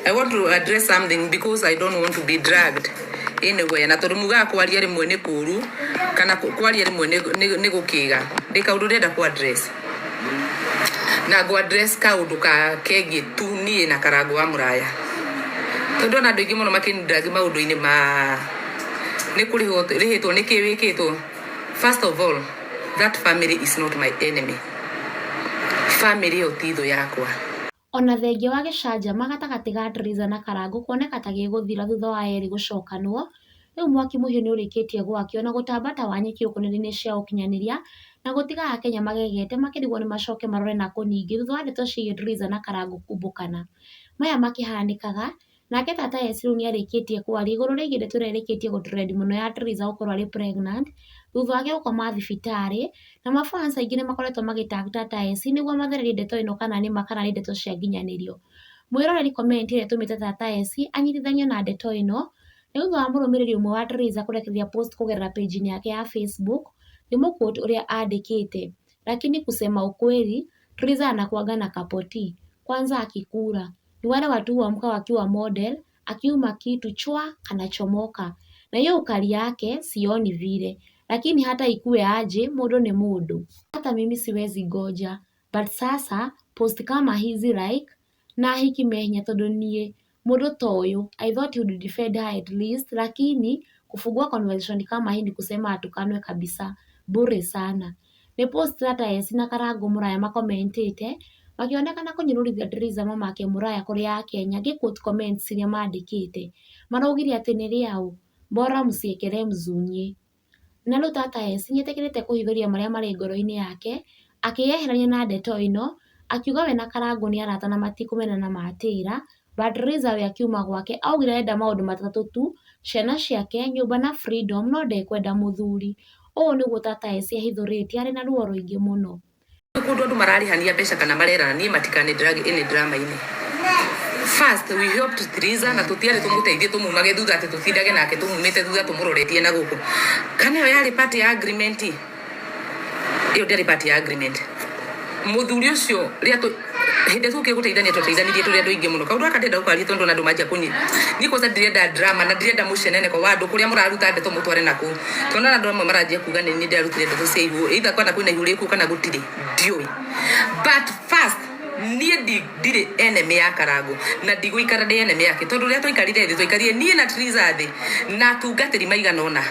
I want to address something because I don't want to be dragged anywhere. Na tondu mugaga kwaria rimwe ni kuru kana kwaria rimwe ni gukiga. Ndi kaundu ndenda ku address. Na ngũ address kaundu ka kegiĩ tu niĩ na Karango wa Mũraya. Tondu ona andũ aingĩ mũno makĩndrag maũndũ-inĩ ma nĩ kũrĩhwo rĩhĩtwo nĩ kĩ wĩkĩtwo. First of all, that family is not my enemy. Family ĩyo ti thũ yakwa. Ona thengia wa gĩcanjama gatagatĩ ga Triza na Karangũ kuoneka ta gĩgũthira thutha wa erĩ gũcokanwo, rĩu mwaki mũhiũ nĩũrĩkĩtie gwakio na gũtamba ta wa nyeki gũkũ nenda-inĩ cia ũkinyanĩria na gũtiga akenya magegete makĩrigwo nĩ macoke marore nakũ ningĩ thutha wa ndeto ciĩgiĩ Triza na Karangũ kumbũkana. Maya makĩhanĩkaga, nake tata Esi rĩu nĩarĩkĩtie kwaria igũrũ rĩgiĩ ndeto ĩrĩa ĩrĩkĩtie gũtrend mũno ya Triza gũkorwo arĩ pregnant thutha wake gũkoma thibitarĩ na mafans aingĩ nĩmakoretwo magĩtag tata Esi nĩguo mathererie ndeto ĩno kana nĩ ma kana nĩ ndeto cia nginyanĩrio. Mwĩroreri comment ĩrĩa ĩtũmĩte tata Esi anyitithanio na ndeto ĩno nĩ thutha wa mũrũmĩrĩri ũmwe wa Triza kũrekereria post kũgerera page yake ya Facebook ngĩmũquote ũrĩa andĩkĩte, lakini kusema ukweli Triza anakuanga na kapoti kwanza akikula ni wale watu huamka wakiwa model akiuma kitu chwa anachomoka na hiyo ukali yake sioni vile lakini hata ikue aje mundu ni mundu hata mimi siwezi goja but sasa post kama hizi like na hiki mehia tondu nie mundu ta uyu I thought he would defend her at least lakini kufungua conversation kama hii ni kusema atukanwe kabisa bure sana. Nĩ post tata Esi na Karangũ Mũraya makomentĩte makĩonekana kũnyũrũrithia Triza mamake Mũraya kũrĩ akenya ngĩ quote comments iria mandĩkĩte maraugire atĩ nĩ rĩaũ bora msiekele mzunye. Na rĩu tata Esi nĩetĩkĩrĩte kũhithũria marĩa marĩ ngoro-inĩ yake akĩyeherania na ndeto ĩno akiuga we na Karangũ nĩ arata na matikũmenana matĩra but Triza we akiuma gwake augire arenda maũndũ matatũ tu ciana ciake nyũmba na freedom no ndekwenda mũthuri. Ũũ nĩguo tata Esi ahithũrĩtie arĩ na ruo rũingĩ mũno. Kundu andu mararihania mbeca kana marerana nie matikani drag any drama-inĩ. First we helped Triza na tutiarĩ tumuteithie tumumage thutha ati tutindage nake tumumĩte thutha tumuroretie na gũkũ. Kana ĩyo yarĩ part ya agreement? Ĩyo ndĩarĩ part ya agreement. Mũthuri ũcio rĩrĩa hĩndĩ ĩrĩa tũkire gũteithania twateithanirie tũrĩ andũ aingĩ mũno. Kaũndũ gaka ndĩrenda gũkaria tondũ ona andũ manjia kũnyi. Niĩ kwanza ndirenda drama na ndirenda mũceneneko wa andũ kũrĩa mũraruta ndeto mũtware nakũu. Tondũ ona andũ amwe maranjia kuga nĩ niĩ ndĩrarutire ndeto cia ihu. Either kana kwĩna ihu rĩkuo kana gũtirĩ. Ndiũĩ. But first niĩ ndirĩ enemy ya Karangũ na ndigũikara ndĩ enemy yake tondũ rĩrĩa twaikarire thĩ twaikarire niĩ na Triza thĩ na atungatĩri maigana ũna.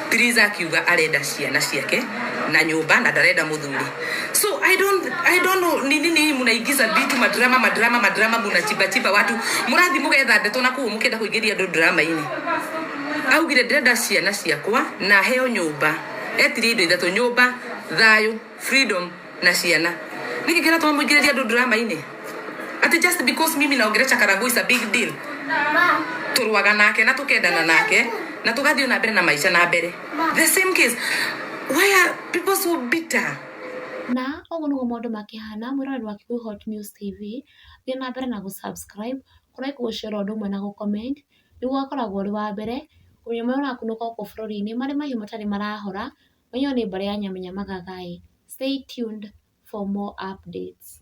Triza akiuga arenda ciana ciake na nyũmba na ndarenda mũthuri. So I don't know ni nini munaingiza vitu madrama madrama madrama munachimba chimba watu mũrathi mũgetha ndeto na kũu mũkĩenda kũingĩria andũ drama-inĩ. Augire ndĩrenda ciana ciakwa na heo nyũmba. Etirie indo ithatũ: nyũmba, thayũ, freedom na ciana. Nĩkĩ kĩratũma mũingĩrĩrie andũ drama-inĩ? Ati just because mimi naongelesha Karangũ is a big deal. Tũrũaga nake na tũkendana nake na tũgathiĩ na mbere na maica na mbere. The same case. Why are people so bitter? Na ũguo nĩguo maũndũ makĩhana mwĩroreri wa Kikuyu Hot News TV thiĩ na mbere na gũ-subscribe kũ-like gũ-share ũndũ ũmwe na gũ-comment nĩguo ũgakoragwo ũrĩ wa mbere kũmenya marĩa marakunũka gũkũ bũrũri-inĩ marĩ mahiũ matarĩ marahora menyo nĩ mbarĩ ya Nyamenya Magagaĩ. Stay tuned for more updates.